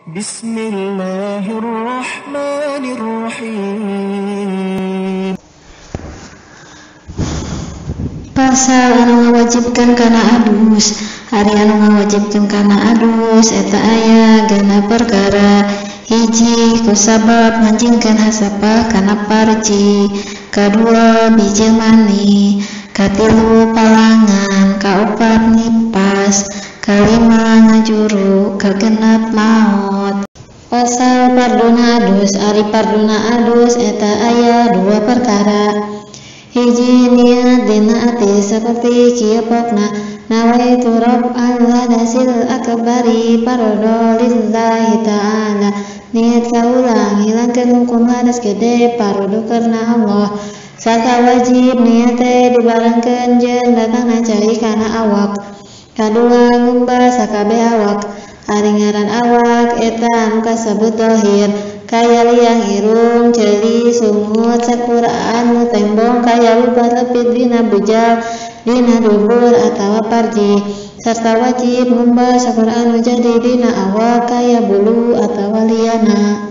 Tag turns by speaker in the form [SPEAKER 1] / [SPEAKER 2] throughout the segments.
[SPEAKER 1] Bismillahirrahmanirrahim.
[SPEAKER 2] Pasal anu ngawajibkeun kana adus. Ari anu ngawajibkeun kana adus eta aya genep perkara. Hiji, kusabab manjingkeun hasapah kana parji. Kadua, bijil mani. Katilu, palangan. Kaopat, nipas. Kalima, ngajuru. Kagenep, maot. Pasal parduna adus. Ari parduna adus eta aya dua perkara. Hiji, niat dina ati saperti kieu pokna nawaitu raf'al hadasil akbari parodo lillahi ta'ala. Niat kaulang hilangkeun hukum hadas gede parodo karena Allah. Sarta wajib niat teh dibarengkeun jeung datangna cai kana awak. Kadua, ngumbah sakabeh awak. Ari ngaran awak eta anu kasebut dohir, kaya liang irung, ceuli, sungut, sakura anu tembong, kaya lupa lepit dina bujal, dina dubur atawa parji. Sarta wajib ngumbah sakura anu jadi dina awak kaya bulu atawa liana.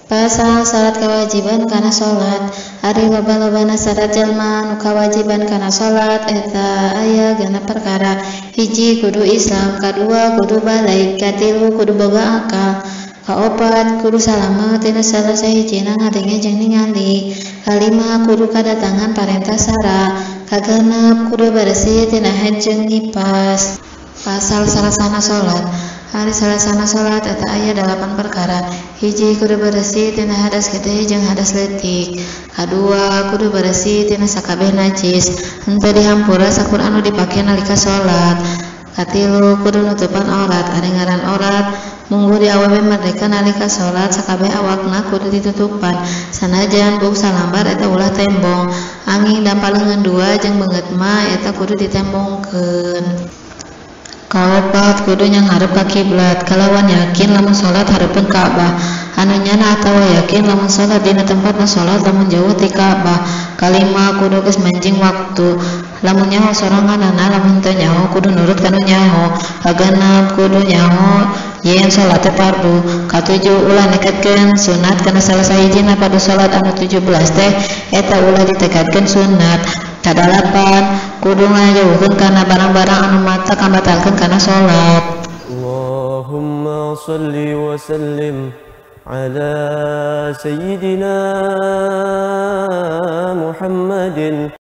[SPEAKER 2] Pasal syarat kewajiban kana salat. Ari loba-lobana syarat jalma anu kawajiban kana salat eta aya genep perkara. Hiji, kudu Islam. Kadua, kudu balig. Katilu, kudu boga akal. Kaopat, kudu salamet tina salah sahijina ngadenge jeung ningali. Kalima, kudu kadatangan parentah sara. Kagenep, kudu bersih tina haid jeung nipas. Pasal salasana salat. Ari salasana salat eta aya 8 perkara. Hiji, kudu bersih tina hadas gede jeung hadas leutik. Kadua, kudu bersih tina sakabeh najis, henteu dihampura sakur anu dipake nalika salat. Katilu, kudu nutupan aurat. Ari ngaran aurat mungguh di awewe merdeka nalika salat sakabeh awakna kudu ditutupan, sanajan buuk salambar eta ulah tembong. Angin dampal leungeun dua jeung beungeut mah eta kudu ditembongkeun. Kaopat, kudu nyanghareup ka kiblat kalawan yakin lamun salat hareupeun Ka'bah. Anu nyana atawa yakin lamun salat dina tempatna salat lamun jauh ti Ka'bah. Kalima, kudu geus manjing waktu. Lamun nyaho soranganana, lamun teu nyaho kudu nurut kanu nyaho. Kagenep, kudu nyaho yen salat teh fardu. Katujuh, ulah nekadkeun sunat kana salah sahijina padu salat anu 17 teh eta ulah ditekadkeun sunat. Kadalapan, kudu ngajauhkeun kana barang-barang anu mata kabatalkeun kana salat.
[SPEAKER 3] Allahumma shalli wa sallim ala sayyidina Muhammadin.